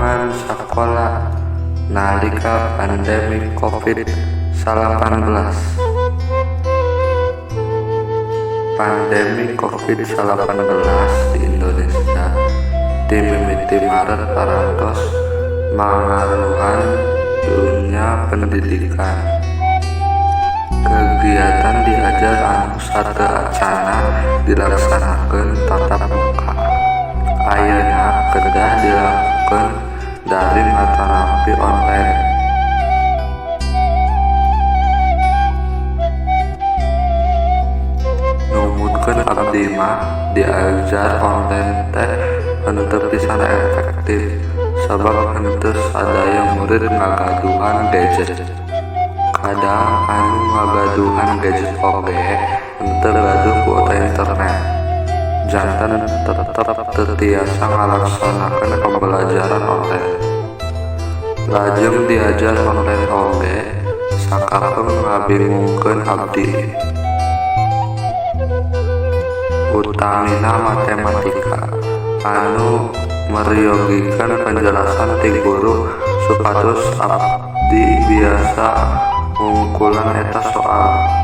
Pangarangan sakola nalika pandemi Covid-19. Pandemi Covid-19 di Indonesia ti mimiti Maret parantos mangaruhan dunya pendidikan. Kegiatan diajar anu sateuacanna dilaksanakeun tatap muka, ayeuna kedah dilakukeun daring atanapi online. Numutkeun abdi mah diajar online teh henteu pisan efektif, sabab henteu sadaya murid ngagaduhan gadget. Kadang anu ngagaduhan gadget oge henteu gaduh kuota internet, janten tetep teu tiasa ngalaksanakeun pembelajaran online. Lajeng diajar online oge sakapeung ngabingungkeun abdi. Utamina matematika anu meryogikeun penjelasan ti guru supados abdi biasa ngungkulan eta soal.